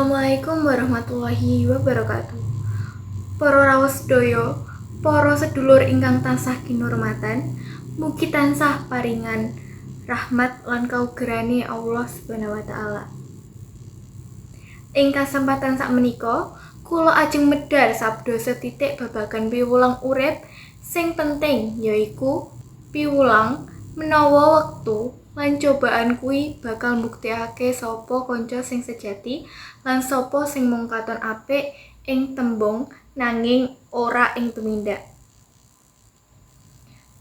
Assalamualaikum warahmatullahi wabarakatuh. Para rawuh sedaya, para sedulur ingkang tansah kinurmatan, mugi tansah paringan rahmat lan kaugerane Allah Subhanahu wa taala. Ing kasempatan sakmenika, kula ajeng medhar sabda setitik babagan piwulang urip sing penting, yaiku piwulang menawa wektu lan cobaan kuwi bakal mbuktekake sapa kanca sing sejati lan sapa sing mung katon apik ing tembung nanging ora ing tumindak.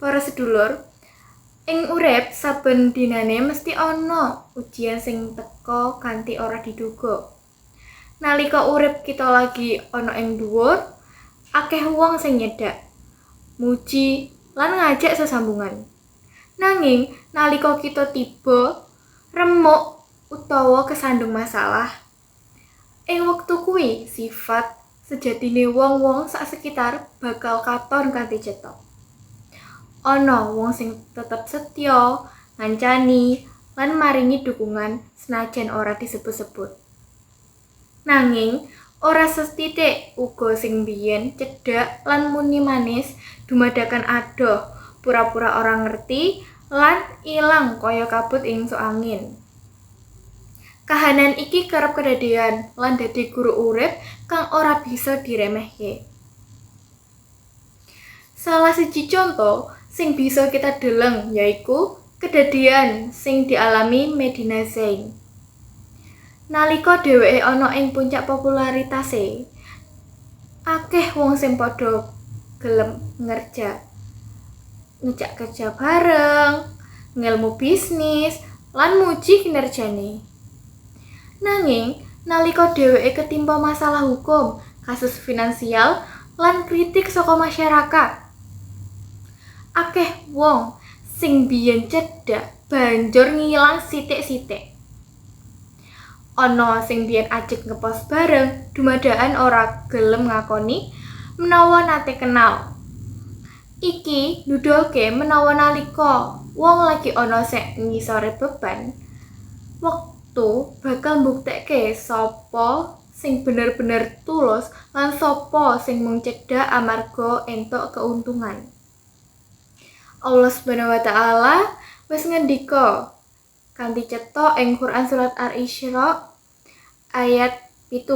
Para sedulur, ing urip saben dinane mesti ana ujian sing teka kanthi ora diduga. Nalika urip kita lagi ana ing dhuwur, akeh wong sing nyedak, muji, lan ngajak sesambungan. Nanging nalika kita tiba, remuk utawa kesandung masalah, ing wektu kuwi sifat sejatine wong-wong sak sekitar bakal katon kanthi cetha. Ana wong sing tetep setya, ngancani, lan maringi dukungan senajan ora disebut-sebut. Nanging ora sethithik uga sing biyen cedhak lan muni manis dumadakan adoh, pura-pura ora ngerti lan ilang kaya kabut ing sok angin. Kahanan iki kerep kedadean lan dadi guru urip kang ora bisa diremehke. Salah siji conto sing bisa kita deleng yaiku kedadian sing dialami Medina Zein. Nalika dheweke ana ing puncak popularitase, akeh wong sing padha gelem ngerja, ngejak kerja bareng, ngelmu bisnis, lan muji kinerjane. Nanging nalika dheweke ketimpa masalah hukum, kasus finansial, lan kritik saka masyarakat, akeh wong sing biyen cedhak banjur ngilang sithik-sithik. Ana sing biyen ajeg ngepost bareng, dumadakan ora gelem ngakoni menawa nate kenal. Iki nuduhake menawa nalika wong lagi ana sing ngisore beban, wektu bakal mbuktekke sapa sing bener-bener tulus lan sapa sing mung cedhak amarga entuk keuntungan. Allah Subhanahu wa taala wis ngendika kanthi cetha ing Quran surat Al-Isra ayat 7.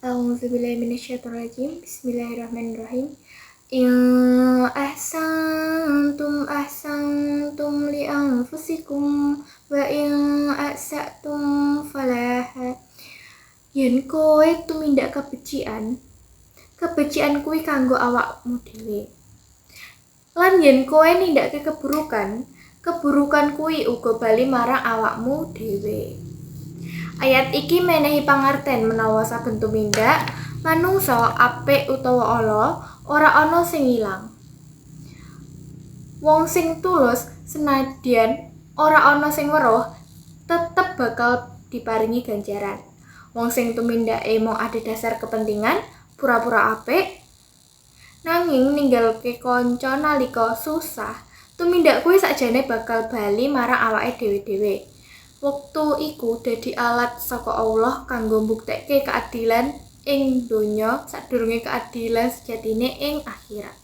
A'udzubillahi minasyaitonirrajim. Bismillahirrahmanirrahim. In ahsantum ahsantum li anfusikum wa in asa'tum falaha. Yen kowe tumindak kebecikan, kebecikan kuwi kanggo awakmu dhewe. Lan yen kowe nindakake keburukan, keburukan kuwi uga bali marang awakmu dhewe. Ayat iki menehi pangarten menawa saben tumindak manungsa apik utawa ala ora ana sing ilang. Wong sing tulus senadyan ora ana sing weruh tetep bakal diparingi ganjaran. Wong sing tumindake mung adhedhasar kepentingan, pura-pura apik, nanging ninggalke kanca nalika susah, tumindak kuwi sakjane bakal bali marang awake dhewe-dhewe. Wektu iku dadi alat saka Allah kanggo mbuktekke keadilan ing donya sadurunge keadilan sejatine ing akhirat.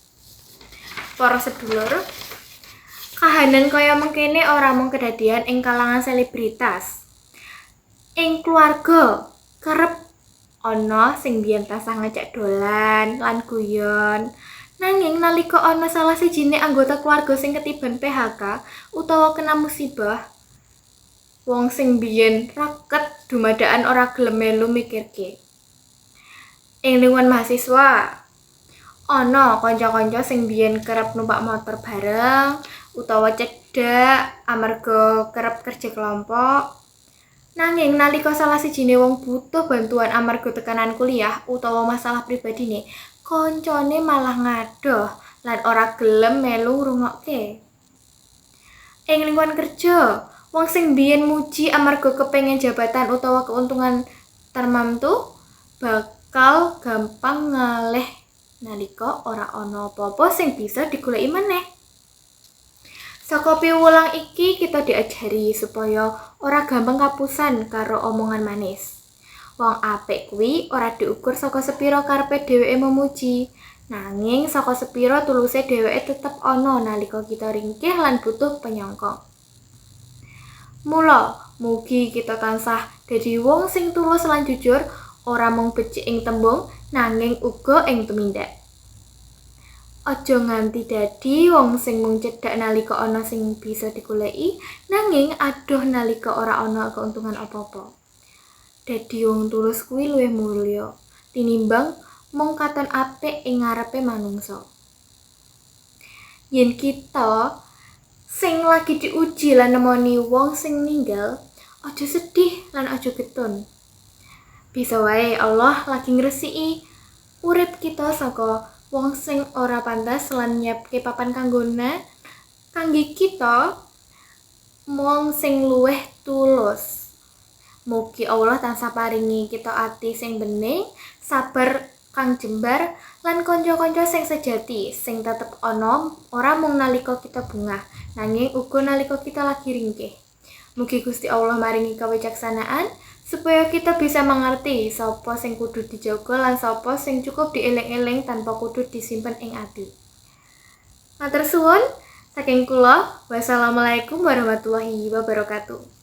Para sedulur, kahanan kaya mengkene ora mung kedadian ing kalangan selebritas. Ing keluarga kerep ana sing biyen tansah ngajak dolan lan guyon. Nanging nalika ana salah sijine anggota keluarga sing ketiban PHK utawa kena musibah, wong sing biyen raket dumadakan ora gelem melu mikirke. Ing lingkungan mahasiswa, ana kanca-kanca sing biyen kerep numpak motor bareng utawa cedhak amarga kerep kerja kelompok. Nanging nalika salah sijine wong butuh bantuan amarga tekanan kuliah utawa masalah pribadine, kancane malah ngadoh lan ora gelem melu ngrungokke. Ing lingkungan kerja, wong sing biyen muji amarga kepengin jabatan utawa keuntungan tartamtu bakal gampang ngaleh nalika ora ana apa-apa sing bisa digoleki meneh. Saka piwulang iki kita diajari supaya ora gampang kapusan karo omongan manis. Wong apik kuwi ora diukur saka sepira karepe dheweke memuji, nanging saka sepira tuluse dheweke tetep ana nalika kita ringkih lan butuh penyongkong. Mula, mugi kita tansah dadi wong sing tulus lan jujur, ora mung becik ing tembung, nanging uga ing tumindak. Aja nganti dadi wong sing mung cedhak nalika ana sing bisa digoleki, nanging adoh nalika ora ana keuntungan apa-apa. Dadi wong tulus kuwi luwih mulya tinimbang mung katon apik ing ngarepe manungsa. Yen kita sing lagi diuji lan nemoni wong sing ninggal, aja sedih lan aja getun. Bisa wae Allah lagi ngresiki urip kita saka wong sing ora pantas lan nyiapke papan kanggone kangge kita wong sing luwih tulus. Mugi Allah tansah paringi kita ati sing bening, sabar kang jembar, lan kanca-kanca sing sejati sing tetep ana ora mung nalika kita bungah, nanging uga nalika kita lagi ringkih. Mugi Gusti Allah maringi kawicaksanaan supaya kita bisa mengerti sapa sing kudu dijaga lan sapa sing cukup dieling-eling tanpa kudu disimpen ing ati. Matur suwun saking kula. Wassalamualaikum warahmatullahi wabarakatuh.